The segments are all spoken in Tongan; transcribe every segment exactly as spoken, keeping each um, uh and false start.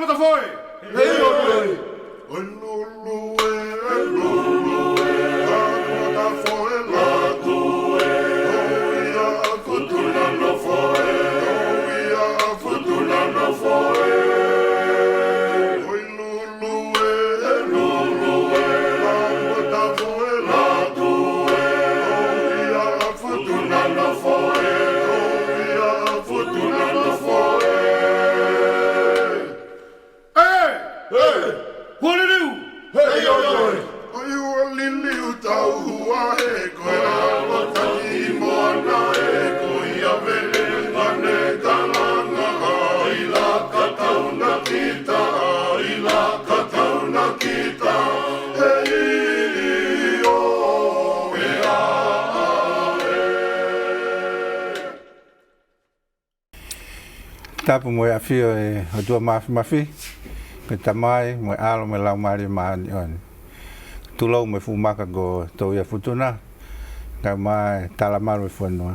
Matafoe! Hei, oi, oi! Oi, lulu e, oi, lulu e, ka matafoe la tu e, oi, ia, futu na no foe, oi, ia, futu na no foe. Oi, lulu e, oi, lulu e, ka matafoe la tu e, oi, ia, futu na no foe, oi, ia, futu na no foe. ʻE! ʻE! Hualiliu! Hei, oi, oi! ʻOi, hualiliu tau hua he ko e ʻalu taki moana e ko ia vele mane kalanga ai la ka tau na kita, ai la ka tau na kita. Hei, ʻio, e a, a, e. Tapu mo e ʻafio ʻo e ʻOtua Māfimafi, ko e Tamai, mo e ʻAlo, mo e Laumālie Māʻoniʻoni. Tulou mo e fuʻu maka ko Touiaʻofutuna, kae ʻumaʻā e talamalu ʻo e fonua.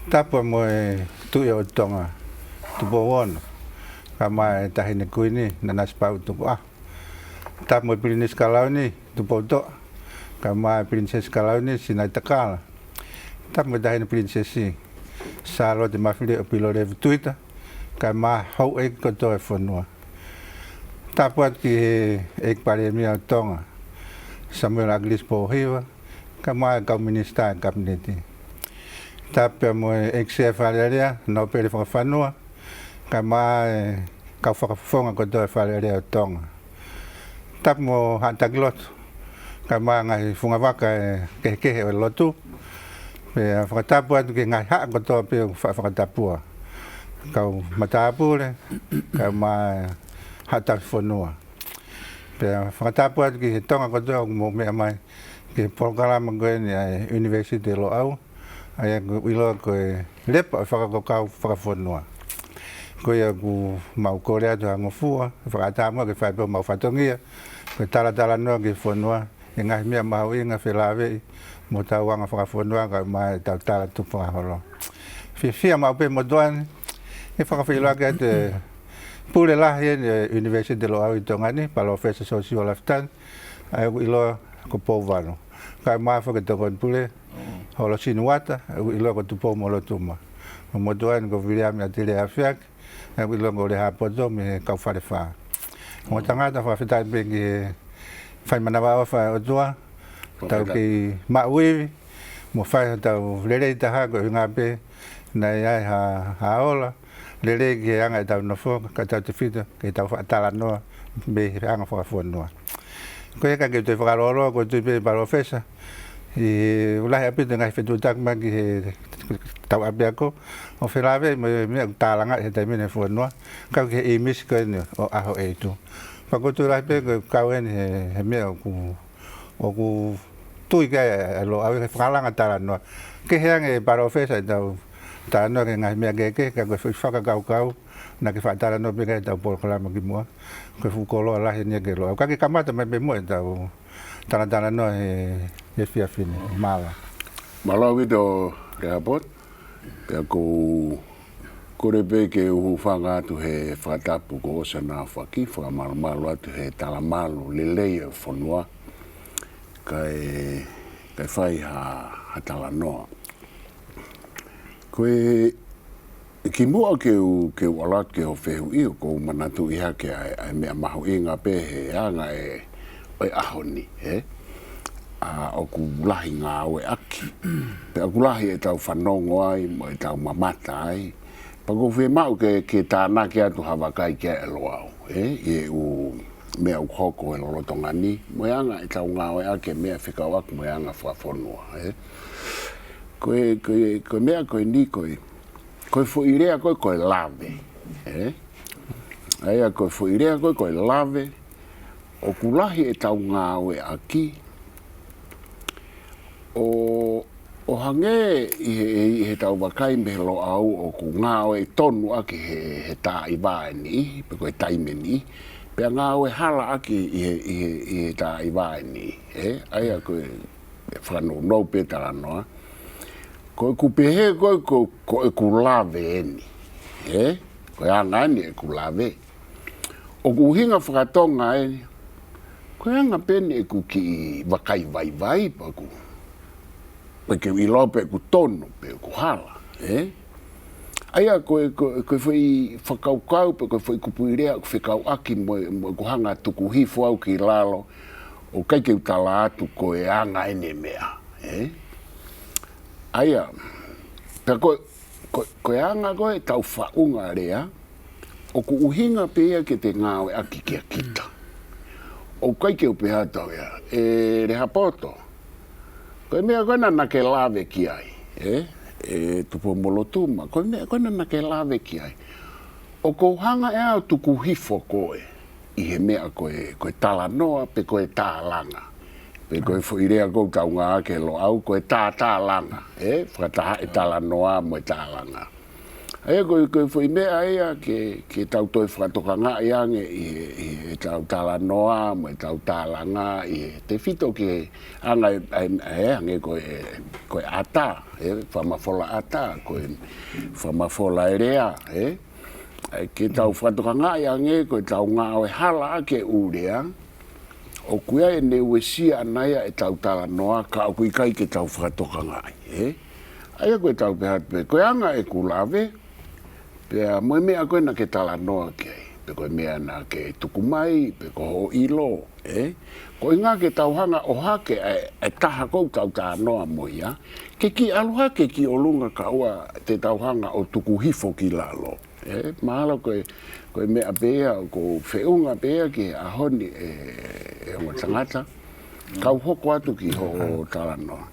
Tapu mo e Tuʻi ʻo Tonga, Tupou Ono, kae ʻumaʻā e Taʻahine Kuini, Nanasipauʻu Tukuʻaho. Tapu mo e Pilinisi Kalauni, Tupoutoʻa, kae ʻumaʻā e Pilinisesi Kalauni, Sinaitakala. Tapu mo e Taʻahine Pilinisesi, Sālote Mafileʻo Pilolevu Tuita, kae ʻumaʻā e houʻeiki kotoa ʻo e fonua. Tapu atu ki he ʻEiki Palēmia ʻo Tonga, Samuela ʻAkilisi Pōhiva, kae ʻumaʻā e kau minisitā ʻo e Kapineti. Tapu pea mo e ʻEiki Sea ʻo e Fale Alea, Nōpele Fakafanua, kae ʻumaʻā e kau fakafofonga kotoa ʻo e Fale Alea ʻo Tonga. Tapu mo Haʻa Takilotu, kae ʻumaʻā e ngaahi fungavaka ʻo e kehekehe ʻo e lotu. Pea fakatapu atu ki he ngaahi haʻa kotoa pē ʻoku fa-, fakatapua. Kau matāpule, kae ʻumaʻā e haʻa tauhi fonua. Pea fakatapu atu ki he Tonga kotoa ʻoku mou meʻa mai ki he polokalama ko eni ʻa e ʻUnivēsiti Loʻau, ʻa ia ʻoku ʻiloa ko e Lepa ʻo e Fakakaukau Fakafonua. Ko ia ʻoku mau kole atu ha ngofua fakaʻatā muʻa ke fai pē homau fatongia, ko e talatalanoa ki he fonua, e ngaahi meʻa mahuʻinga felāveʻi mo hotau anga fakafonua kae ʻumaʻā ʻetau tala tukufakaholo. Fiefia maʻu pē motuʻa ni ke fakafeʻiloaki atu e pule lahi eni ʻo e ʻUnivēsiti Loʻau ʻi Tonga ni, Palōfesa Siosiua Lafitani, ʻa ia ʻoku ʻiloa ko Pouvalu. Kae ʻumaʻā foki e Tokoni Pule, Holosini Uata, ʻoku ʻiloa ko Tupoumolotuma. Mo motuʻa ni ko Viliami ʻAtelea ʻAfiaki, ʻoku ʻiloa ko Lehāpoto mei he kau Falefā. Mo tangata, fakafetaʻi pē ki he fai manavaʻofa ʻa e ʻOtua, tau kei maʻu ivi, mo fai hotau lelei taha koeʻuhinga pē naʻe ʻi ai ha, ha ola lelei ki he anga ʻetau nofo, kae tautefito ki heʻetau faʻa talanoa mei he anga fakafonua. Ko ia ka ke toe fakalōloa, ʻoku ou tui pē Palōfesa, ʻoku lahi ʻaupito e ngaahi fetuʻutaki mai ki he tau ʻapiako, ʻo felāveʻi mo e meʻa ʻoku tālangaʻi he taimi ni he fonua, kau ki he ʻīmisi ko eni ʻo ʻAhoʻeitu. Pea ʻoku ou tui lahi pē ko e kau eni he, he meʻa ʻoku, ʻoku tui ki ai ʻa e Loʻau he fakalanga talanoa. Kehe ange Palōfesa ʻetau talanoa ki he ngaahi meʻa kehekehe, ka ko e foʻi fakakaukau naʻa ke faʻa talanoa pē ki ai ʻetau polokalama kimuʻa, ko e fuʻu koloa lahi eni ia ki he Loʻau. Ka ke kamata mai pē muʻa ʻetau talatalanoa he, he efiafi ni, mālō. Mālō ʻaupito Lehāpoto. Pea ʻoku ou kole pē ke u hūfanga atu he fakatapu kuo ʻosi hono aofaki, fakamalumalu atu he talamalu lelei ʻo e fonua, kae, kae fai ha, ha talanoa. Ko e, kimuʻa ke u, ke u ʻalu atu ki hoʻo fehuʻi, ʻoku ou manatuʻi hake ʻa e, ʻa e meʻa mahuʻinga pē he anga ʻo e, ʻo e ʻaho ni, ē? ʻA, ʻoku lahi ngāueʻaki. Pea ʻoku lahi ʻetau fanongo ai, mo ʻetau mamata ai. Pea ʻoku ou fiemaʻu ke, ke tānaki atu ha vakai ki ai ʻa e Loʻau, ē? ʻI he ʻū meʻa ʻoku hoko he lolotonga ni, mo e anga ʻetau ngāueʻaki e meʻa fekauʻaki mo e anga fakafonua, ē? Ko e, ko e, ko e meʻa ko eni ko e, ko e foʻi lea ko e, ko e lave, ē? ʻA ia ko e foʻi lea ko e, ko e lave, ʻoku lahi ʻetau ngāueʻaki, ʻo, ʻo hangē ʻi he, ʻi heʻetau vakai mei he Loʻau ʻoku ngāueʻi tonu ʻaki he, he taʻi vā eni, pe ko e taimi ni, pea ngāue hala ʻaki ʻi he, ʻi he, ʻi he taʻi vā eni, ē? ʻA ia ko e fakanounou pē talanoa. Ko ʻeku pehē ko e, ko, ko ʻeku lave eni, ē? Ko e anga eni ʻeku lave. ʻOku ʻuhinga fakatonga eni, ko e anga pē eni ʻeku kiʻi vakai vaivai pē ʻoku, pe ke u ʻilo pe ʻoku tonu, pe ʻoku hala, ē? ʻA ia ko e, ko e, ko e foʻi fakakaukau, pe ko e foʻi kupuʻi lea, ʻoku fekauʻaki mo, mo ʻeku hanga tuku hifo au ki lalo, ʻoku ʻikai ke u tala atu ko e anga eni e meʻa, ē? ʻA ia, pea ko, ko, ko e anga ko ē ʻetau faʻunga lea, ʻoku ʻuhinga pē ia ke te ngāueʻaki kia kita. ʻOku ʻikai ke u pehē atu au ia, ʻe Lehapoto, ko e meʻa ko ena naʻa ke lave ki ai, ē? ʻE Tupou-mo-Lotuma, ko e meʻa ko ena naʻa ke lave ki ai, ʻoku ou hanga ʻe au tuku hifo koe ʻi he meʻa ko e, ko e talanoa pe ko e tālanga. Pe ko e foʻi lea ʻoku tau ngāueʻaki he Loʻau, ko e tātālanga, ē? Fakataha e talanoa mo e tālanga. ʻA ia ko e, ko e foʻi meʻa ia ke, ke tau toe fakatokangaʻi ange ʻi he, ʻi heʻetau talanoa mo ʻetau tālanga, ʻi he tefito ki he anga e, e, e, hangē ko e, ko e ʻata, ē? Fakamafola ʻata, ko e fakamafola e lea, ē? ʻA ia ke tau fakatokangaʻi ange ko ʻetau ngāue hala ʻaki e ʻū lea, ʻoku ʻi ai ʻene uesia ʻana ia ʻetau talanoa ka ʻoku ʻikai ke tau fakatokangaʻi, ē? ʻA ia ko ʻetau pehē atu pē, ko e anga ʻeku lave, pea mo e meʻa ko ē naʻa ke talanoa ki ai, pe ko e meʻa naʻa ke tuku mai, pe ko hoʻo ʻilo, ē? Ko e ʻuhinga ke tau hanga ʻo ʻohake ʻa e, ʻa e taha ʻoku tau talanoa mo ia, ke kiʻi ʻalu hake ki ʻolunga kae ʻoua te tau hanga ʻo tuku hifo ki lalo. Ē, mahalo ko e, ko e meʻa pē ia, ʻoku ou feʻunga pē ia ki he ʻaho ni ē, ē ongo tangata. Kau hoko atu ki hoʻo talanoa.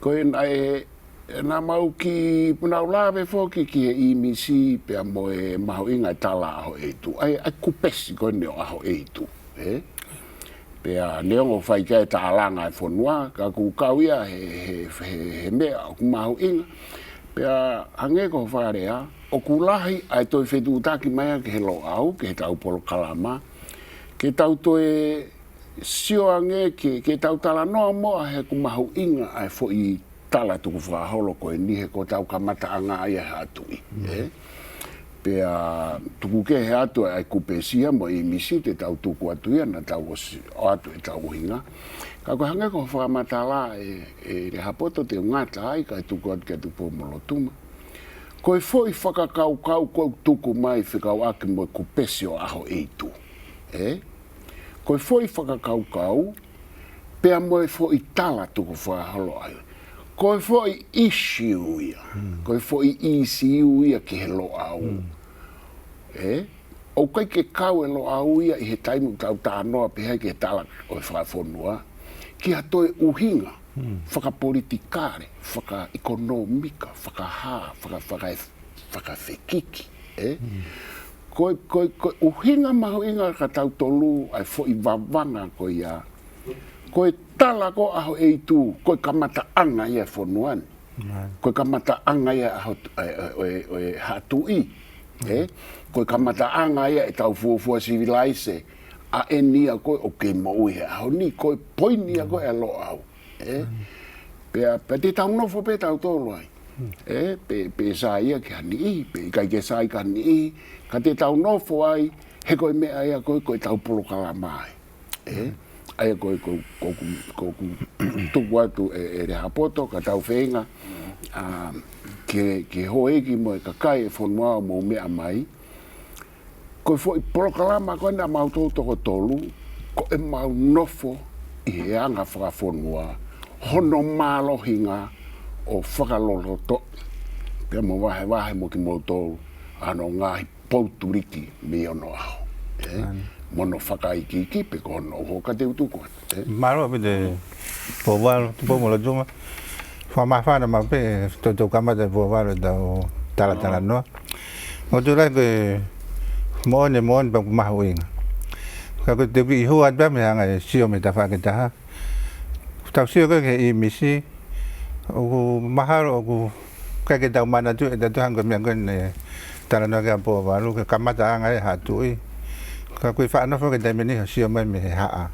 Ko e naʻe, naʻa mau kiʻi punou lave foki ki he ʻīmisi pea mo e mahuʻinga e tala ʻaho ʻeitu. ʻA e, ʻa e kupesi ko eni ʻo ʻaho ʻeitu, ē? Pea neongo ʻoku fai ki ai e tālanga e fonua, ka ʻoku kau ia he, he, he, he meʻa ʻoku mahuʻinga. Pea hangē ko hoʻo fakalea, ʻoku lahi ʻa e toe fetuʻutaki mai ʻaki he Loʻau, ki heʻetau polokalama, ke tau toe sio ange ke, ke tau talanoa muʻa he ʻoku mahuʻinga ʻa e foʻi tala tukufakaholo ko eni he ko ʻetau kamataʻanga ia he Haʻa Tuʻi, ē? Pea tuku kehe atu ʻa e kupesi ia mo e ʻīmisi te tau tuku atu ia naʻa tau ʻosi ʻoatu ʻetau ʻuhinga. Ka ko e hangē ko hoʻo fakamatala ē, ē Lehapoto te u ngata ai kae tuku atu kia Tupou-mo-Lotuma. Ko e foʻi fakakaukau ʻoku tuku mai fekauʻaki mo e kupesi ʻo ʻaho ʻeitu, ē? Ko e foʻi fakakaukau, pea mo e foʻi tala tukufakaholo ai. Ko e foʻi issue ia. Ko e foʻi issue ia ki he Loʻau. Ē? ʻOku ʻikai ke kau e Loʻau ia ʻi he taimi ʻoku tau talanoa pehē ai ki he tala ʻo e fakafonua, ki ha toe ʻuhinga, fakapolitikale, fakaʻekonōmika, fakahā, faka, faka, fakafekiki, ē? Ko e, ko e, ko e ʻuhinga mahuʻinga kia tautolu ʻa e foʻi vavanga ko ia. Ko e tala ko ʻaho ʻeitu, ko e kamataʻanga ia e fonua ni. Ko e kamataʻanga ia ʻaho, ʻo e, ʻo e, ʻo e Haʻa Tuʻi, ē? Ko e kamataʻanga ia ʻetau fuofua sivilaise, ʻa eni ia ko ē ʻoku kei moʻui he ʻaho ni, ko e poini ia ko ē ʻa e Loʻau. Ē? Pea, pea te tau nofo pē tautolu ai. Ē? Pe, pe sai ia ki ha niʻihi, pe ʻikai ke sai ki ha niʻihi, ka te tau nofo ai, he ko e meʻa ia ko ē, ko ʻetau polokalama ai. Ē? ʻA ia ko e, ko, ko, ko, ko, tuku atu ē, ē Lehapoto, ka tau feinga, ʻa, ke, ke houʻeiki mo e kakai e fonua ʻo mou meʻa mai, ko e foʻi polokalama ko ē naʻa mau toko tolu, ko ʻemau nofo ʻi he anga fakafonua, hono mālohinga ʻo fakaloloto, pea mo vahevahe mo kimoutolu, ʻa hono ngaahi poutuliki mei onoʻaho. Ē? Mo hono fakaikiiki pe ko hono ʻoho ka te u tuku atu. Ē? Mālō ʻaupito Pouvalu, Tupou-mo-Lotuma. Fakamāfana maʻu pē, toutou kamata Pouvalu ʻetau talatalanoa. ʻOku ou tui lahi ko e moʻoni, moʻoni pea ʻoku mahuʻinga. Ka ko e te u kiʻi hū atu pē mei he anga e sio mei tafaʻaki ʻe taha. Tau sio ko ē ki he ʻīmisi, ʻoku mahalo ʻoku ʻikai ke tau manatuʻi ʻe tautolu hangē ko e meʻa ko ē naʻe talanoa ki ai ʻa Pouvalu, ko e kamataʻanga e Haʻa Tuʻi. Ka ʻoku ou faʻa nofo ki he taimi ni ʻo sio mai mei he haʻa,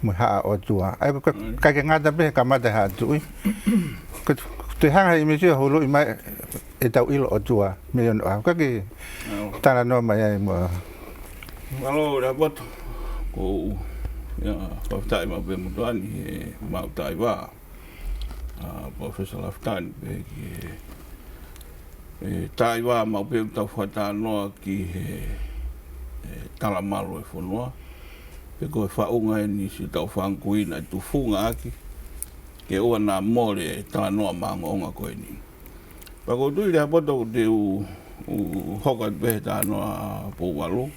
mo e haʻa ʻotua. ʻA ia ko e, ʻikai ke ngata pē he kamata e Haʻa Tuʻi. Ko e toe hanga he ʻīmisi ʻo huluʻi mai ʻetau ʻilo ʻOtua mei onoʻaho. Ka ke talanoa mai ai mo. Mālō Lehaapoto. Ko ia, fakafetaʻi maʻu pē motuʻa ni he maʻu taʻi vā ʻa Professor Lafitani pē ki he, e, taʻi vā maʻu pē ʻoku tau fakatalanoa ki he, e, talamalu e fonua. Pe ko e faʻunga eni siʻetau fanga kui naʻe tufunga ʻaki ke ʻoua naʻa mole e talanoa maʻongoʻonga ko eni. Pea ʻoku ou tui Lehaapoto ʻoku te u, u hoko atu pē he talanoa Pouvalu.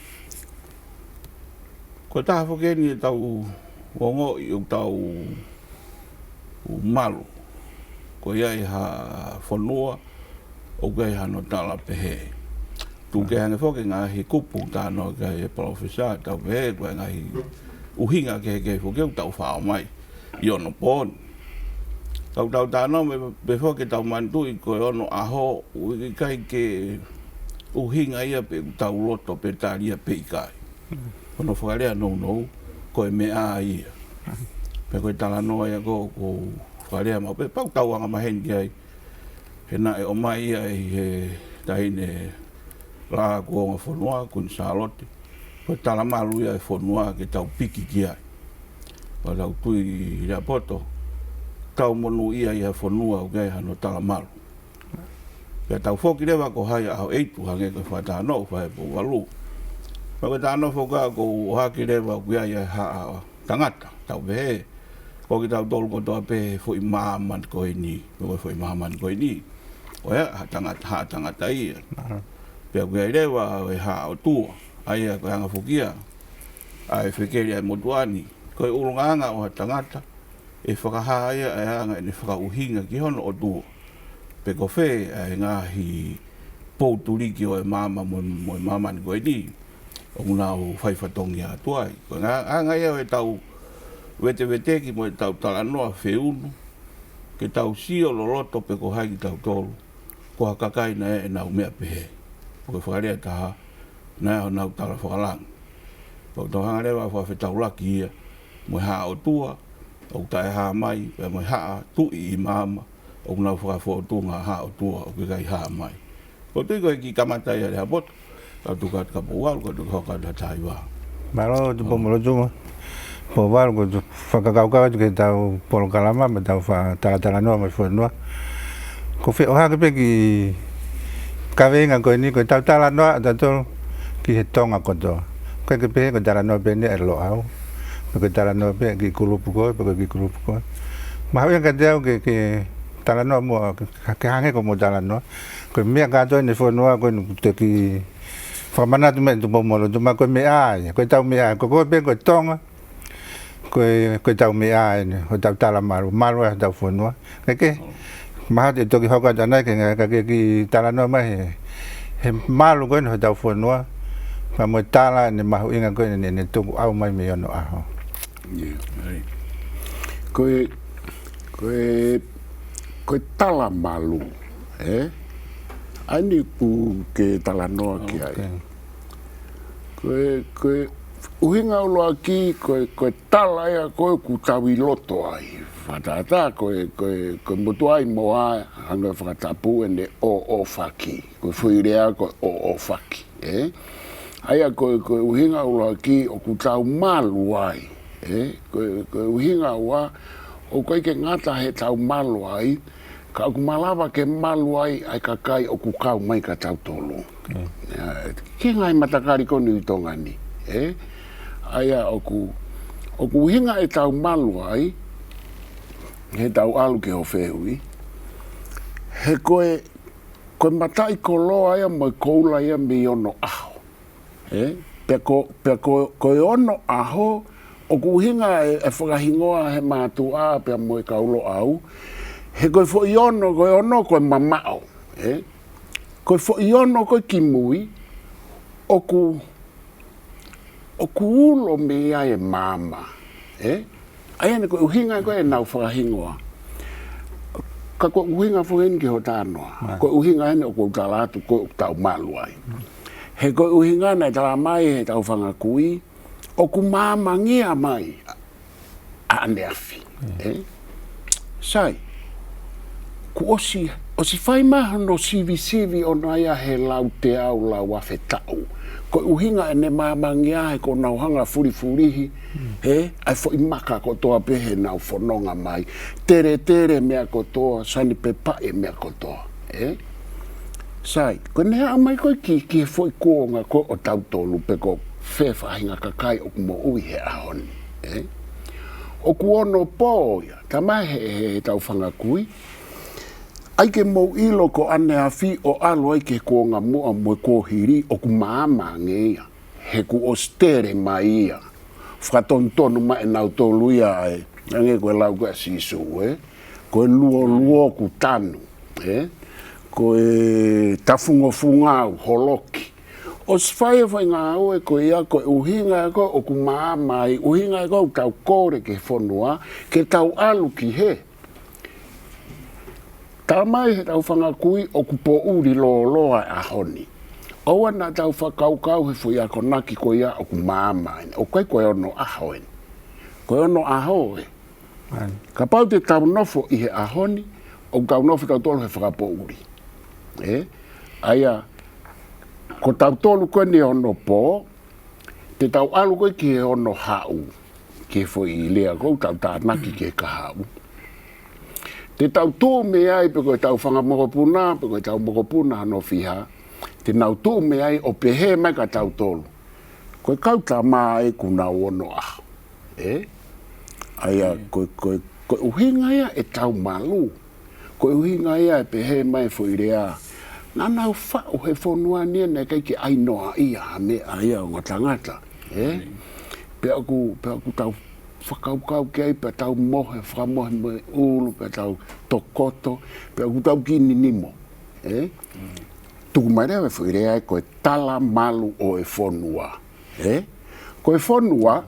Ko e taha foki eni ʻetau ongoʻi ʻoku tau malu. Ko ia ʻi ha fonua ʻoku ʻi ai hano tala pehē. Tuku ke hangē foki e ngaahi kupu talanoa ki ai e palōfesa, tau pehē ko e ngaahi ʻuhinga kehekehe foki ʻoku tau faʻa ʻomai ʻi onopooni. Tau tau talanoa mai pē foki ke tau manatuʻi ko e ono ʻaho ʻoku ʻikai ke ʻuhinga ia pe ʻoku tau loto pe tali ia pe ʻikai. Ko hono fakalea nounou, ko e meʻa ia. Pea ko e talanoa ia ʻoku ou fakalea maʻu pē, pea ʻoku tau angamaheni ki ai. He naʻe ʻomai ia ʻe he taʻahine lākuonga fonua, Kuini Sālote. Ko e talamalu ia e fonua ke tau piki ki ai. Pea tau tui Lehaapoto, tau monūʻia ʻi ha fonua ʻoku ʻi ai hano talamalu. Pea tau foki leva ko hai ʻa ʻAhoʻeitu hangē ko e fakatalanoa ʻoku fai ʻe Pouvalu. Pea ko e talanoa foki ʻoku ou ʻohake leva ʻoku ʻi ai e haʻa tangata, tau pehē, ko kitautolu kotoa pē he foʻi māmani ko eni, ko e foʻi māmani ko eni. ʻO ia, haʻa tangata, haʻa tangata ia. Pea ʻoku ʻi ai leva e haʻa ʻotua, ʻa ia ko e anga foki ia ʻa e fekeli ʻa e motuʻa ni, ko e ʻulungaanga ʻo ha tangata, ʻe fakahā ia ʻa e anga ʻene fakaʻuhinga ki hono ʻotua. Pe ko fē ʻa e ngaahi pou tuliki ʻo e maama mo, mo e māmani ko eni ʻoku nau fai fatongia atu ai. Ko e ngaahi anga ia ʻo ʻetau veteveteki mo ʻetau talanoa feʻunu, ke tau sio loloto pe ko hai kitautolu. Ko ha kakai naʻe ʻenau meʻa pehē. Ko e fakalea ʻe taha, naʻe ʻi ai honau tala fakalangi. Pea ʻoku tau hanga leva ʻo fakafetaulaki ia mo e haʻa ʻotua, ʻoku taʻehā mai, pea mo e haʻa tuʻi ʻi māmani, ʻoku nau fakafōtunga haʻa ʻotua, ʻoku ʻikai hā mai. ʻOku ou tui ko e kiʻi kamata ia Lehaapoto, ka tuku atu kia Pouvalu, ka tuku hoko atu ha taʻi vā. Mālō Tupoumolotuma. Pouvalu, ʻoku ou fakakaukau atu ki heʻetau polokalama, mo ʻetau fakatalatalanoa mo e fonua. ʻOku ou fie ʻohake pē kiʻi kaveinga ko eni, ko ʻetau talanoa ʻatautolu ki he Tonga kotoa. ʻOku ʻikai ke pehē ko e talanoa pē eni ʻa e Loʻau. Pe ko e talanoa pē ki he kulupu ko ē, pe ko e kiʻi kulupu ko ē. Mahuʻinga kiate au ke, ke talanoa muʻa, ke, ke hangē ko hoʻomou talanoa. Ko e meʻa kātoa ʻi he fonua ko eni ʻoku te kiʻi fakamanatu mai Tupoumolotuma ko e meʻa ia, ko ʻetau meʻa, ko koe pē ko e Tonga, ko e, ko ʻetau meʻa eni, ko ʻetau talamalu, malu ʻa hotau fonua. Ke ke, mahalo te toki hoko atu ʻanai ke ngaahi ka ke kiʻi talanoa mai he, he malu ko eni hotau fonua, pea mo e tala ʻene mahuʻinga ko eni ʻene, ʻene tukuʻau mai mei onoʻaho. ʻIo, ʻio. Ko e, ko e, ko e talamalu, ē? ʻA eni ʻoku ke talanoa ki ai. Ok. Ko e, ko e ʻuhinga ʻuluaki, ko e, ko e tala ia ko ē ʻoku tau ʻi loto ai. Fakatātā, ko e, ko e, ko e motuʻa ʻi Moa, hangē ko e fakatapu ʻene ʻōʻōfaki. Ko e foʻi lea ko e ʻōʻōfaki, ē? ʻA ia ko e, ko e ʻuhinga ʻuluaki ʻoku tau malu ai, ē? Ko e, ko e ʻuhinga ua, ʻoku ʻikai ke ngata heʻetau malu ai, ka ʻoku malava ke malu ai ʻa e kakai ʻoku kau mai kia tautolu. Mm. Ē, ki he ngaahi matakali ko eni ʻi Tonga ni, ē? ʻA ia ʻoku, ʻoku ʻuhinga ʻetau malu ai, heʻetau ʻalu ki hoʻo fehuʻi, he ko e, ko e mataʻikoloa ia mo e koula ia mei onoʻaho. Ē? Pea ko, pea ko, ko e onoʻaho, ʻoku ʻuhinga e, e fakahingoa he mātuʻa pea mo e kau Loʻau, he ko e foʻi ono, ko e ono ko e mamaʻo, ē? Ko e foʻi ono ko ē kimui, ʻoku, ʻoku ulo mei ai e maama, ē? ʻA ia eni ko e ʻuhinga ko ē ʻenau fakahingoa. Ka ko e ʻuhinga foki eni ki hoʻo talanoa. Right. Ko e ʻuhinga eni ʻoku ou tala atu ko ē ʻoku tau malu ai. He ko e ʻuhinga naʻe tala mai heʻetau fanga kui, ʻoku maamangia mai ʻaneafi. Mm. Ē? Sai. Kuo ʻosi, ʻosi fai mai hono sivisivi ʻoʻona ia he lau teau lau afe taʻu. Ko e ʻuhinga ʻene māmangia he kuo nau hanga fulifulihi, ē, ʻa e foʻi maka kotoa pē heʻenau fononga mai. Teletele meʻa kotoa, sanipepaʻi meʻa kotoa, ē. Sai, ko ʻene aʻu mai ko ē ki, ki he foʻi kuonga ko ē ʻo tautolu pe ko fē faʻahinga kakai ʻoku moʻui he ʻaho ni, ē. ʻOku ono pō ia, talamai he, he, he tau fanga kui, ʻai ke mou ʻilo ko ʻaneafi ʻo ʻalu ai ki he kuonga muʻa mo e kuohili ʻoku maama ange ia. He kuo ʻosi tele mai ia. Fakatonutonu mai ʻe nautolu ia ē. Hangē ko e lau ko ē ʻa Sīsū, ē. Ko e luoluo kuo tanu, ē. Ko e tafungofunga ʻoku holoki. ʻOsi fai e foʻi ngāue ko ia ko e ʻuhinga ko ē ʻoku maama ai, ʻuhinga ko ē ʻoku tau kole ki he fonua, ke tau ʻalu ki hē. Talamai he tau fanga kui ʻoku poʻuli lōloa e ʻaho ni. ʻOua naʻa tau fakakaukau he foʻi akonaki ko ia ʻoku maama eni. ʻOku ʻikai ko e ono ʻaho eni. Ko e ono ʻaho ē. Kapau te tau nofo ʻi he ʻaho ni, ʻoku tau nofo tautolu he fakapoʻuli. Ē? ʻA ia, ko tautolu ko eni ono pō, te tau ʻalu ko ē ki he ono haʻu, ki he foʻi lea ko ē ʻoku tau tānaki ki he kahaʻu. Te tau tuʻu mei ai pe ko e tau fanga mokopuna, pe ko e tau mokopuna hono fiha, te nau tuʻu mei ai ʻo pehē mai kia tautolu. Ko e kau tama ē kuo nau ono ʻaho. Ē? ʻA ia, ko, ko, ko e ʻuhinga ia e tau malu. Ko e ʻuhinga ia e pehē mai foʻi lea. Naʻa nau faʻu he fonua ni ē naʻe ʻikai ke ʻai noaʻia ha meʻa ia ʻa e ongo tangata. Ē? Pea ʻoku, pea ʻoku tau fakakaukau ki ai, pea tau mohe, fakamohe mo e ʻulu, pea tau tokoto, pea ʻoku tau kiʻi ninimo. Ē? Tuku mai leva e foʻi lea ē ko e tala malu ʻo e fonua. Ē? Ko e fonua,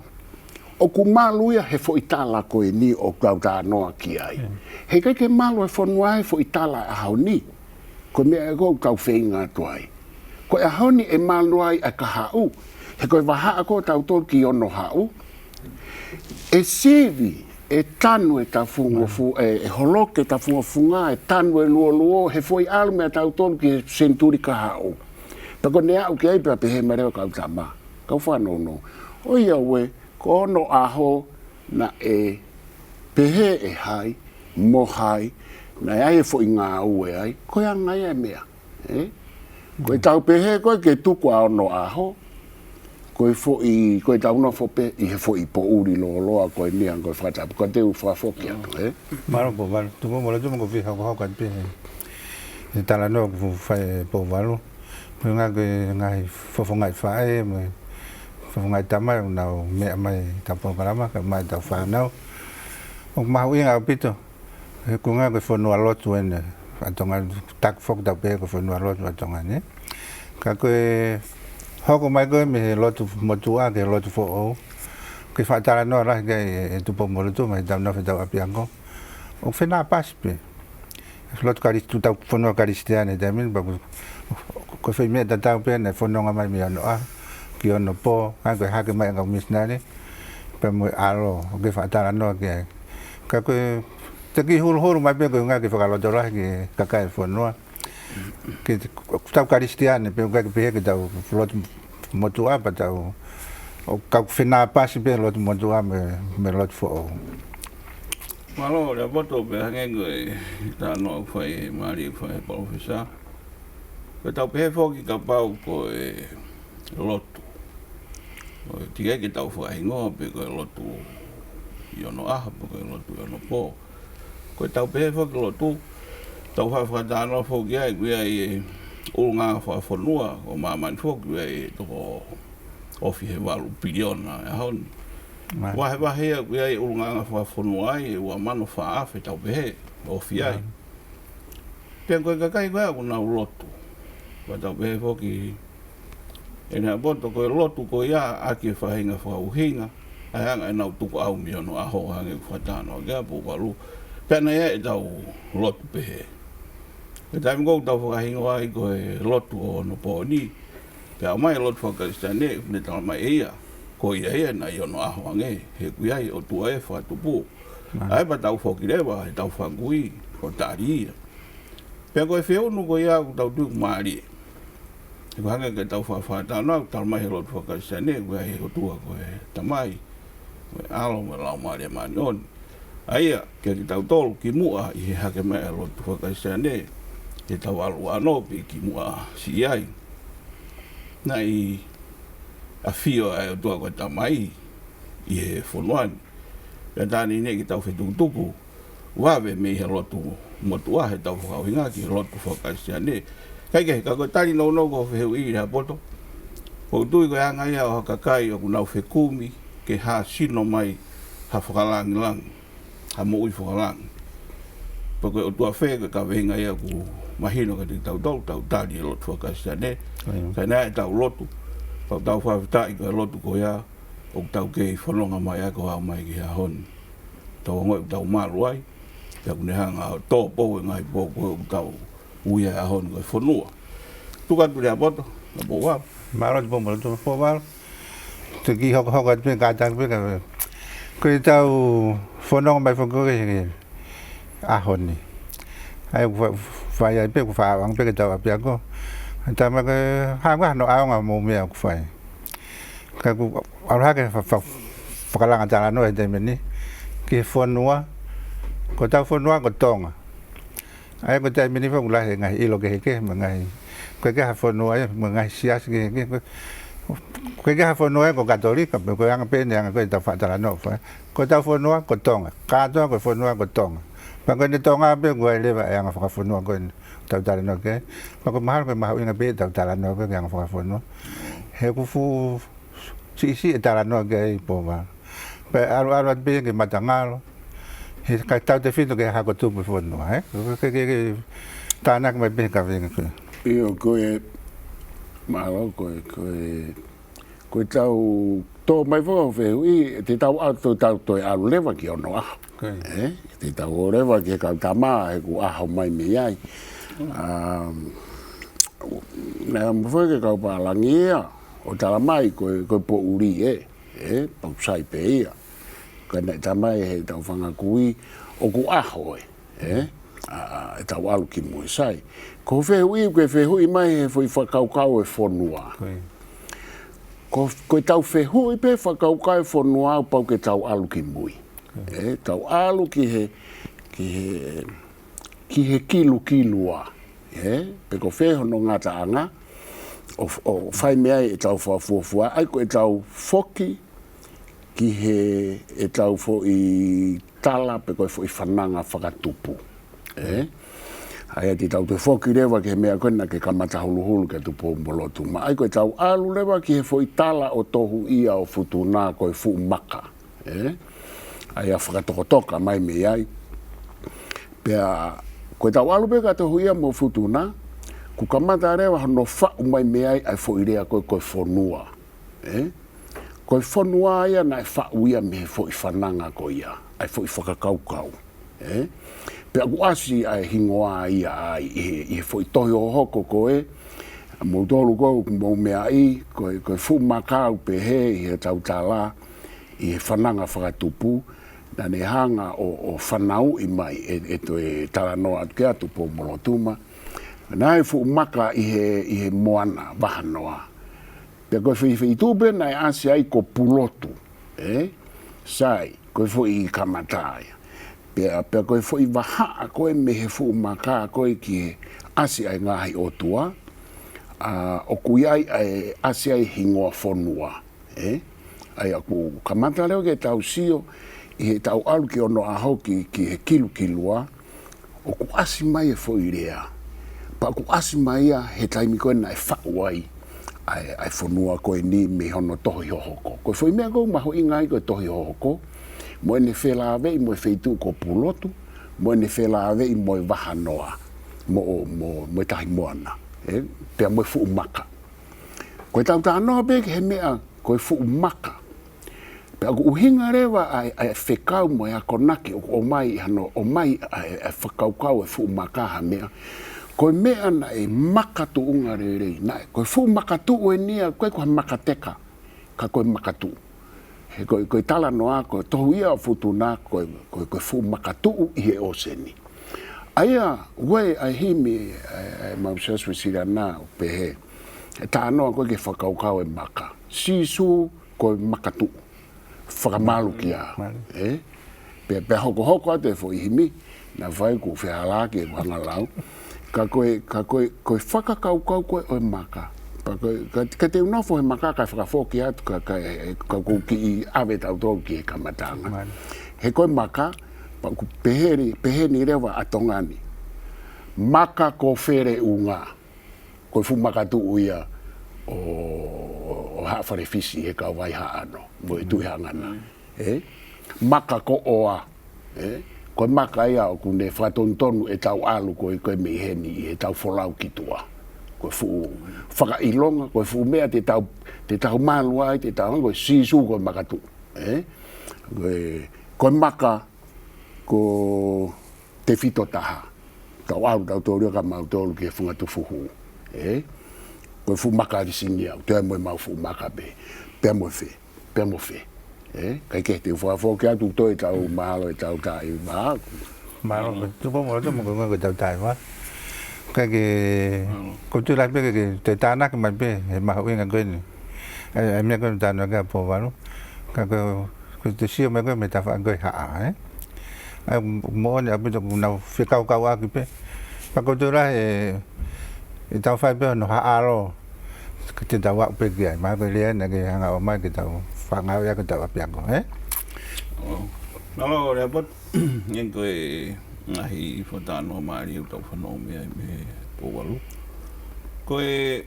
ʻoku malu ia he foʻi tala ko eni ʻoku tau talanoa ki ai. He ʻikai ke malu e fonua he foʻi tala ʻaho ni. Ko e meʻa ē ʻoku tau feinga atu ai. Ko e ʻaho ni ʻe malu ai ʻa e kahaʻu. He ko e vahaʻa ko ē ʻo tautolu ki ono haʻu. ʻE sivi, ʻe tanu e tafungofu-, ʻe, ʻe holoki e tafungofunga, ʻe tanu e luoluo, he foʻi ʻalu meia tautolu ki he senituli kahaʻu. Pea ko ʻene aʻu ki ai pea pehē mai leva kau tama. Kau fanongo. ʻOiauē, ko ono ʻaho naʻe pehē ʻe hai, mo hai, naʻe ʻai e foʻi ngāue ai, ko e anga ia e meʻa. Ē? Ko e tau pehē ko ē ke tuku ʻa ono ʻaho, ko e foʻi, ko e tau nofo pē ʻi he foʻi poʻuli lōloa ko eni ʻa ko e fakatapu, ko e te u fakafoki atu, ē? Mālō Pouvalu, tuku mo le tuku mo ko fie hokohoko atu pē he, he talanoa ʻoku fai ʻe Pouvalu. Ko e ngaahi, ko e ngaahi fofongaʻi faʻē, mo e fofongaʻi tamai, ʻoku nau meʻa mai he tau polokalama, kae ʻumaʻā e tau fānau. ʻOku mahuʻinga ʻaupito. He ko e ngaahi ko e fonua lotu eni ʻa Tonga, taku foki tau pehē ko e fonua lotu ʻa Tonga ni. Ka ko e hoko mai ko ē mei he lotu motuʻa ki he lotu foʻou. Ke fakatalanoa lahi ki ai ʻe, ʻe Tupou Molotu mei he tau nofo he tau ʻapiako. ʻOku fenāpasi pē. Lotu Kalis-, tu tau fonua Kalisitiane he taimi ni, pea ko, ko e foʻi meʻa tatau pē naʻe fononga mai mei ono ʻaho ki ono pō, ʻa ko e hake mai ʻa e kau misinale, pea mo e ʻAlo, ʻoku ke fakatalanoa ki ai. Ka ko e, te ke huluhulu mai pē ko e ngaahi ke fakalotolahi ki he kakai e fonua. Ke te, ʻoku tau Kalisitiane, pea ʻoku ʻikai ke pehē ke tau lotu motuʻa pea tau, ʻoku kau fenāpasi pē lotu motuʻa mei, mei lotu foʻou. Mālō, Lehaapoto, pea hangē ko e talanoa ʻoku fai, mālie ʻoku fai ʻe he palōfesa. Pea tau pehē foki kapau ko e lotu. Ko e teʻeki ke tau fakahingoa pē ko e lotu ʻi ono ʻaho, pe ko e lotu ʻi ono pō. Ko e tau pehē foki lotu, tau fa-, fakatalanoa foki ai, ko ia ʻi he ʻulungaanga fakafonua ʻo māmani foki, ko ia ʻi he toko ofi he valu piliona he ʻaho ni. Vahevahe ia ko ia ʻi he ʻulungaanga fakafonua ai, ʻe ua mano fā afe tau pehē, ofi ai. Pea ko e kakai ko ia ʻoku nau lotu. Pea tau pehē foki, ʻe Lehaapoto ko e lotu ko ia ʻaki e faʻahinga fakaʻuhinga, ʻa e anga ʻenau tukuʻau mei ono ʻaho hangē ʻoku fakatalanoa ki ai ʻa Pouvalu. Pea naʻe ʻi ai e tau lotu pehē. Ko e taimi ko ē ʻoku tau fakahingoa ai ko e lotu ʻo ono pō ni, pea ʻomai e lotu faka-Kalisitiane, ne talamai ʻe ia, ko ia ia naʻe ʻi ono ʻaho ange, he ʻoku ʻi ai e ʻOtua ʻe fakatupu. ʻA ia pea tau foki leva, he tau fanga kui, ko e tali ia. Pea ko e feʻunu ko ia ʻoku tau tui ʻoku mālie. He ko e hangē ko ʻetau faʻa talanoa, ʻoku talamai ʻe he lotu faka-Kalisitiane, ʻoku ʻi ai e ʻOtua ko e Tamai, ko e ʻAlo, mo e Laumālie Māʻoniʻoni. ʻA ia, kiate kitautolu kimuʻa ʻi he hake mai ʻa e lotu faka-Kalisitiane, ʻi he tau ʻalu ʻanō pe kimuʻa siʻi ai, naʻe ʻafio ʻa e ʻOtua ko e Tamai ʻi he fonua ni. Pea tā neʻineʻi ke tau fetukutuku, vave mei he lotu motuʻa he tau fakaʻuhinga ki he lotu faka-Kalisitiane. Kae kehe, ka ko e tali nounou ki hoʻo fehuʻi Lehaapoto, ʻoku ou tui ko e anga ia ʻo ha kakai ʻoku nau fekumi ke hāsino mai ha fakalangilangi, ha moʻui fakalangi. Pe ko e ʻOtua fē, ko e kaveinga ia ʻoku mahino kiate kitautolu, tau tali e lotu faka-Kalisitiane. ʻIo. Ka naʻe tau lotu, tau tau fakafetaʻi ko e lotu ko ia ʻoku tau kei fononga mai ai ko e aʻu mai ki he ʻaho ni. Tau ongoʻi ʻoku tau malu ai, pea ʻoku ne hanga ʻo tō pou e ngaahi pou ko ē ʻoku tau ui ai ʻaho ni ko e fonua. Tuku atu Lehaapoto, na pou valo. Mālō Tupou Molotu, na pou valo. Te u kiʻi hokohoko atu pē, kātaki pē ka, ko ʻetau fononga mai foki ko ē he ʻaho ni. ʻA ia ʻoku fa-, fai ai pē, ʻoku faʻa ʻaonga pē ke tau ʻapiako. Talamai ko e hā, hā hono ʻaonga mo e meʻa ʻoku fai. Ka ʻoku ʻalu hake fa-, fa-, fakalanga talanoa he taimi ni ki he fonua, ko ʻetau fonua ko Tonga. ʻA ia ko e taimi ni foki ʻoku lahi e ngaahi ʻilo kehekehe, mo e ngaahi, ko e kehe ha fonua ia, mo e ngaahi siasi kehekehe. Ko e kehe ha fonua ia ko Katolika, pe ko e anga pē ʻene anga ko ē ʻetau faʻa talanoa ʻoku fai. Ko ʻetau fonua ko Tonga. Kātoa ko e fonua ko Tonga. Pea ko ʻene Tonga pē ʻoku ʻi ai leva e anga fakafonua ko eni ʻoku tau talanoa ki ai. Pea ʻoku mahalo ko e mahuʻinga pē ʻetau talanoa ko ē ki he anga fakafonua. He ʻoku fuʻu siʻisiʻi e talanoa ki ai Pouvalu. Pea ʻalu, ʻalu atu pē ki he matangalo. He ʻikai tautefito ki he hako tupu e fonua, ē? Ke, ke, ke, ke tānaki mai pē he kaveinga ko ē. ʻIo, ko e, mālō, ko e, ko e, ko ʻetau tō mai foki ʻo fehuʻi, te tau ʻalu, tau, tau toe ʻalu leva ki onoʻaho. Ko ia. Ē? Te tau ō leva ki he kau tama, he ʻoku ʻaho mai mei ai. ʻA, naʻe ʻamu foki e kau pālangi ia ʻo talamai ko e, ko e poʻuli ē, ē, pau sai pē ia. Ka naʻe talamai ʻe heʻetau fanga kui, ʻoku ʻaho ē, ē, ʻa, ʻa, ʻetau ʻalu ki mui, sai. Ko e fehuʻi, ko e fehuʻi mai he foʻi fakakaukau e fonua. Ko ia. Ko, ko ʻetau fehuʻi pē fakakaukau e fonua ʻoku pau ke tau ʻalu ki mui. Ko ia. Ē, tau ʻalu ki he, ki he, ki he kilukilua, ē, pe ko fē hono ngataʻanga, ʻo, ʻo fai mei ai ʻetau fakafuofua, ʻa ia ko ʻetau foki ki he, ʻetau foʻi tala pe ko e foʻi fananga fakatupu, ē. ʻA ia te tau toe foki leva ki he meʻa ko ē naʻa ke kamata huluhulu kia Tupou Molotu, ma ʻa ia ko ʻetau ʻalu leva ki he foʻi tala ʻo Tohuʻia ʻo Futuna ko e fuʻu maka. Ē? ʻA ia fakatokotoka mai mei ai. Pea, ko ʻetau ʻalu pē kia Tohuʻia mo Futuna, kuo kamata leva hono faʻu mai mei ai ʻa e foʻi lea ko ē ko e fonua. Ē? Ko e fonua ia naʻe faʻu ia mei he foʻi fananga ko ia, ʻa e foʻi fakakaukau. Ē? Pea ʻoku ʻasi ʻa e hingoa ia ai ʻi he, ʻi he foʻi tohi hohoko ko ē, moutolu ko ē ʻoku mou meaʻi, ko e, ko e fuʻu maka ʻoku pehē ʻi heʻetau tala, ʻi he fananga fakatupu, naʻa ne hanga ʻo, ʻo fanauʻi mai ʻe, ʻe toe talanoa atu kia Tupou Molotu ma. Naʻe fuʻu maka ʻi he, ʻi he moana, Vahanoa. Pea ko e foʻi, foʻi feituʻu pē naʻe ʻasi ai ko Pulotu, ē? Sai, ko e foʻi kamata ia. Pea, pea ko e foʻi vahaʻa ko ē mei he fuʻu maka ko ē ki he ʻasi ʻa e ngaahi ʻotua, ʻa, ʻoku ʻi ai ʻa e ʻasi ʻa e hingoa fonua, ē? ʻA ia ʻoku kamata leva ke tau sio, ʻi heʻetau ʻalu ki onoʻaho ki, ki he kilukilua, ʻoku ʻasi mai e foʻi lea. Pea ʻoku ʻasi mai ia he taimi ko ē naʻe faʻu ai ʻa e, ʻa e fonua ko eni mei hono tohi hohoko. Ko e foʻi meʻa ʻoku mahuʻinga ai ko e tohi hohoko, mo ʻene felāveʻi mo e feituʻu ko Pulotu, mo ʻene felāveʻi mo e Vahanoa, mo, mo, mo e Tahi Moana, ē? Pea mo e fuʻu maka. Ko ʻetau talanoa pē ki he meʻa ko e fuʻu maka. Pea ʻoku ʻuhinga leva ʻa e, ʻa e fekau mo e akonaki ʻoku ʻomai ʻi hano ʻomai ʻa e, ʻa e fakakaukau e fuʻu maka ha meʻa. Ko e meʻa naʻe makatuʻunga lelei, naʻe, ko e fuʻu makatuʻu eni ia, ʻikai ko ha makateka, ka ko e makatuʻu. He ko e, ko e talanoa, ko e Tohuʻia ʻo Futuna, ko e, ko e, ko e fuʻu makatuʻu ʻi he ʻōseni. ʻA ia, ʻoku ʻi ai e himi, ʻe, ʻe, mau Siasi Uēsiliana ʻoku pehē, ʻe talanoa ko ē ki he fakakaukau e maka. Sīsū ko e makatuʻu. Fakamalu ki ai. Malu. Ē? Pea, pea hokohoko atu e foʻi himi, naʻe fai ʻeku fehālaaki ʻeku hanga lau. Ka ko e, ka ko e, ko e fakakaukau ko ē ʻo e maka. Pea ko e, ka, ka te u nofo he maka kae fakafoki atu ka, ka, e, ka ʻoku ou kiʻi ʻave tautolu ki he kamataʻanga. Malu. He ko e maka, pea ʻoku pehē ni, pehē ni leva ʻa Tonga ni. Maka ko Feleʻunga. Ko e fuʻu makatuʻu ia ʻo, ʻo Haʻa Falefisi he kau Vai Haʻano, mo e Tuʻi Haʻangana. Ē? Maka ko ʻOa. Ē? Ko e maka ia ʻoku ne fakatonutonu ʻetau ʻalu ko ē, ko ē mei heni ʻi heʻetau folau ki tuʻa. Ko e fuʻu fakaʻilonga, ko e fuʻu meʻa te tau, te tau malu ai, te tau, ko Sīsū ko e makatuʻu. Ē? Ko e, ko e maka ko Tefito Taha. Tau ʻalu tautolu ia ka mautolu ki he funga tufuhū. Ē? Ko e fuʻu maka ʻa Lisingia, ʻoku toe mo e mau fuʻu maka pē. Pea mo fē, pea mo fē. Ē? Kae kehe te u fakafoki atu toe tau mahalo ʻetau taimi. Mālō, ko e tupu mo loto mo ko e ngaahi ko ʻetau taimi. Kae kehe, ko e tui lahi pē ke, ke te tānaki mai pē, he mahuʻinga ko eni. ʻE, ʻe meʻa ko eni tānaki ʻa Pouvalu. Ka ko e Ko e te sio mai ko ē mei he tafaʻaki ko ē Haʻa, ē? ʻA ia, moʻoni ʻaupito ʻoku nau fekauʻaki pē. Pea ko e tui lahi ē, ʻe tau fai pē hono haʻalo, ka te tau aʻu pē ki ai. Mahalo ko e lea naʻa ke hanga ʻo ʻomai ke tau fakangāueʻaki ʻetau ʻapiako, ē? ʻO, mālō, Lehaapoto, ʻi he ko e ngaahi fakatalanoa mālie ʻoku tau fanongo mei ai mei he Pouvalu. Ko e,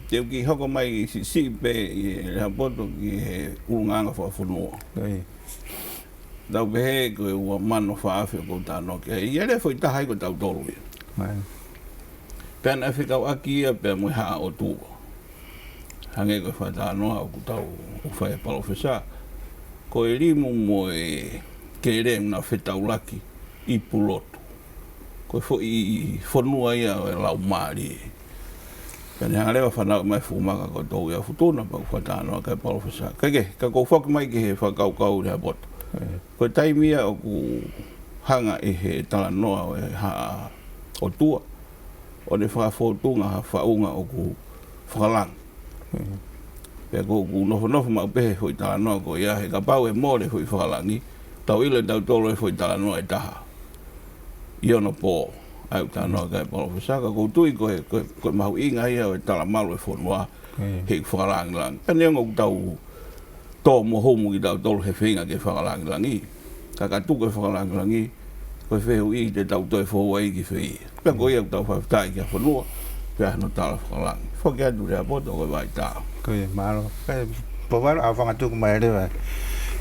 te u kiʻi hoko mai siʻisiʻi pē ʻi he Lehaapoto ki he ʻulungaanga fakafonua. ʻIo. Tau pehē ko e ua mano fā afe ʻoku ou talanoa ki ai. ʻI ai e foʻi taha ia ko tautolu ia. ʻIo. Pea naʻe fekauʻaki ia pea mo e Haʻa ʻOtua. Hangē ko e fakatalanoa ʻoku tau ʻoku fai ʻe Palōfesa. Ko e limu mo e kele naʻe fetaulaki ʻi Pulotu. Ko e foʻi fonua ia ʻo e laumālie. Pea ne hanga leva ʻo fanauʻi mai e fuʻu maka ko Touiaʻofutuna pea ʻoku fakatalanoa ki ai ʻa Palōfesa. Kae kehe, ka ʻoku ou foki mai ki he fakakaukau Lehaapoto. ʻIo. Ko e taimi ia ʻoku hanga ʻe he talanoa ʻo e Haʻa ʻOtua ʻo ne fakafōtunga ha faʻunga ʻoku fakalangi. ʻIo. Pea ʻoku ou nofonofo maʻu pē he foʻi talanoa ko ia, he kapau ʻe mole e foʻi fakalangi, tau ʻilo ʻe tautolu e foʻi talanoa ʻe taha ʻi onopooni. ʻA ia ʻoku talanoa ki ai ʻa Palōfesa, ka ʻoku ou tui ko e, ko e, ko e mahuʻinga ia ʻo e talamalu e fonua, ʻIo. he ʻoku fakalangilangi. Ka neongo ʻoku tau tō mo humu kitautolu he feinga ke fakalangilangi. Ka ka tuku e fakalangilangi, ko e fehuʻi te tau toe fou ai ki fē ia. Pea ko ia ʻoku tau fakafetaʻi ki he fonua, pea hano tala fakalangi. Foki atu Lehaapoto ko e vaitā. Ko ia, mālō. Pea Pouvalu, ʻa e fanga tuku mai leva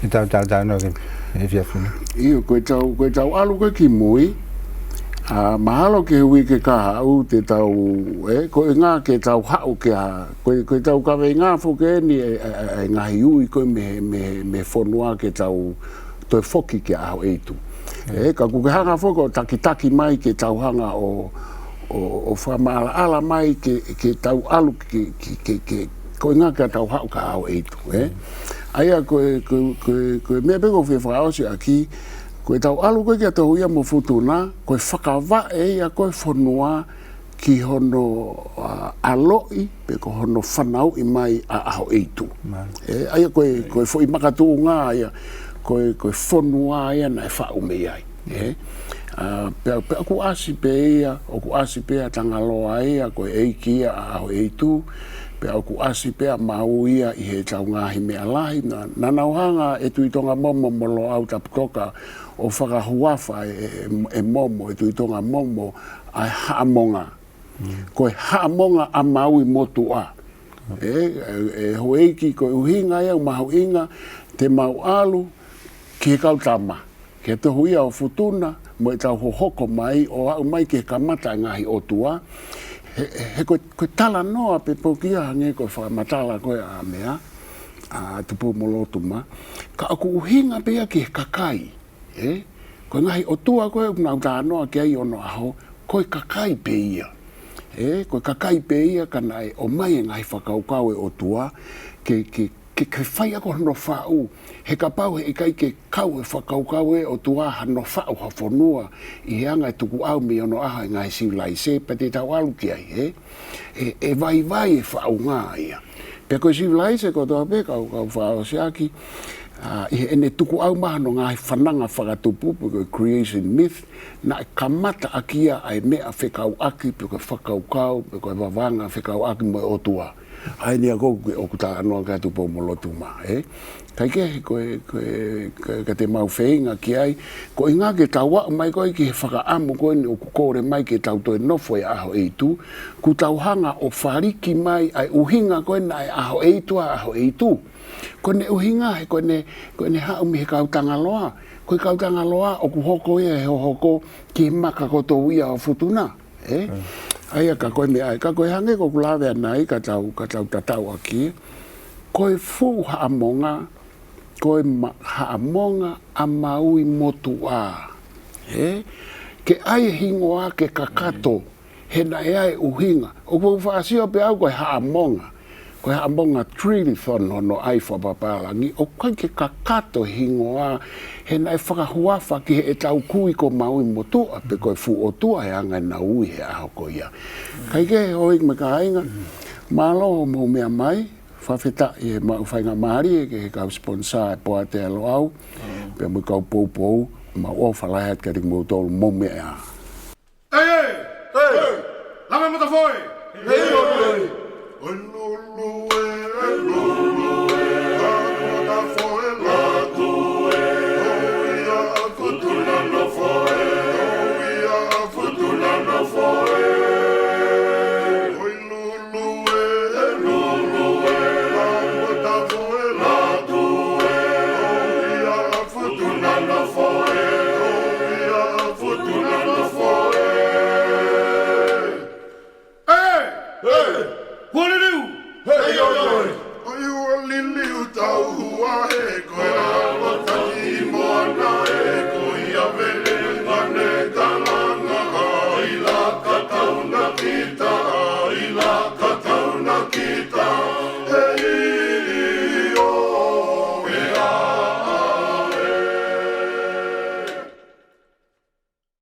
ʻetau talanoa ki he efiafi ni. ʻIo, ko ʻetau, ko ʻetau ʻalu ko ē ki mui, ʻa, mahalo ki he uike kahaʻu te tau, ē, ko e ʻuhinga ke tau haʻu ki ha, ko e, ko ʻetau kaveinga foki eni e, e, e, e ngaahi ui ko ē mei he, mei he, mei he fonua ke tau toe foki ki ʻAhoʻeitu. ʻIo. Ē, ka ʻoku ke hanga foki ʻo takitaki mai ke tau hanga ʻo, ʻo, ʻo fakamaʻalaʻala mai ke, ke tau ʻalu ke, ke, ke, ke, ko e ʻuhinga ke tau haʻu ki ʻAhoʻeitu, ē? ʻIo. ʻA ia ko e, ko e, ko e, ko e meʻa pē ʻoku ou fie fakaʻosi ʻaki, ko ʻetau ʻalu ko ē kia Touiaʻofutuna, ko e fakavaʻe ia ko ē e fonua, ki hono, ʻa, ʻaloʻi, pe ko hono fanauʻi mai ʻa ʻAhoʻeitu. Mālō. Ē, ʻa ia ko e, ko e foʻi makatuʻunga ia, ko e, ko e fonua ia naʻe faʻu mei ai. Ē? ʻA, pea, pea ʻoku ʻasi pē ia, ʻoku ʻasi pē ʻa Tangaloa ia, ko e ʻeiki ia ʻa ʻAhoʻeitu, pea ʻoku ʻasi pē ʻa Maui ia ʻi heʻetau ngaahi meʻa lahi, naʻa, naʻa nau hanga ʻe Tuʻi Tonga Momo mo Loʻau Taputoka ʻo fakahuafa ʻe, ʻe, ʻe Momo, ʻe Tuʻi Tonga Momo, ʻa e Haʻamonga. Mm. Ko e Haʻamonga ʻa Maui motuʻa. Mm. Ē, ʻe, ʻe houʻeiki ko e ʻuhinga ia ʻoku mahuʻinga te mau ʻalu ki he kau tama, ki he Touiaʻofutuna, mo ʻetau hohoko mai, ʻo aʻu mai ki he kamata e ngaahi ʻotua. He, he ko e, ko e talanoa pē pē ia hangē ko e fakamatala ko ē ʻa meʻa, ʻa Tupou mo Lotuma. Ka ʻoku ʻuhinga pē ia ki he kakai. Ē? Ko e ngaahi ʻotua ko ē ʻoku nau talanoa ki ai ʻi onoʻaho, ko e kakai pē ia. Ē? Ko e kakai pē ia ka naʻe ʻomai e ngaahi fakakaukau e ʻotua, ke, ke, ke, ke fai ʻaki hono faʻu, he kapau he ʻikai ke kau e fakakaukau ʻo e ʻOtua hano faʻu ha fonua ʻi he anga e tukuʻau mei onoʻaho e ngaahi sivilaise, pea te tau ʻalu ki ai, ē? ʻE, ʻe vaivai e faʻunga ia. Pea ko e sivilaise kotoa pē, kau, kau fakaʻosiʻaki, ʻa, ʻi heʻene tukuʻau mai hono ngaahi fananga fakatupu, pe ko e creation myth, naʻe kamata ʻaki ia ʻa e meʻa fekauʻaki, pe ko e fakakaukau, pe ko e vavanga fekauʻaki mo e ʻOtua. ʻA eni ia ʻoku, ʻoku talanoa ki ai Tupou-mo-Lotuma, ē? Kae kehe ko e, ko e, ka, ka te mau feinga ki ai, ko e ʻuhinga ke tau aʻu mai ko ē ki he fakaʻamu ko eni ʻoku kole mai ke tau toe nofo ʻi he ʻaho ʻeitu, kuo tau hanga ʻo faliki mai ʻa e ʻuhinga ko ē naʻe ʻaho ʻeitu ʻa ʻaho ʻeitu. Ko ʻene ʻuhinga he ko ʻene, ko ʻene haʻu mei he kau Tangaloa, ko e kau Tangaloa ʻoku hoko ia he hohoko ki he maka kotoa ia ʻo Futuna. Ē? ʻA ia ka ko e meʻa, ka ko e hangē ko ʻeku lave ʻanenai ka tau, ka tau tatau ʻaki. Ko e fuʻu Haʻamonga, ko e ma-, Haʻamonga ʻa Maui motuʻa. Ē? Ke ʻai e hingoa ke kakato, he naʻe ʻi ai e ʻuhinga. ʻOku ou faʻa sio pē au ko e Haʻamonga. Ko e Haʻamonga Trilithon hono ʻai fakapapālangi, ʻoku ʻikai ke kakato hingoa, he naʻe fakahuafa ki heʻetau kui ko Maui motuʻa, pe ko e fuʻu ʻotua he anga ʻenau ui he ʻaho ko ia. Kae kehe houʻeiki mo e kāinga, mālō hoʻomou meʻa mai, fakafetaʻi he maʻu faingamālie ki he kau sponsor e Poate ʻa Loʻau, pea mo e kau poupou, mau ʻofa lahi atu kiate kimoutolu, mou meʻa ā. ʻEi, ʻei! ʻEi! Lame mata foʻi! ʻEi, ʻoi, ʻoi! ʻOi, lulu, ʻe, ʻe, lulu.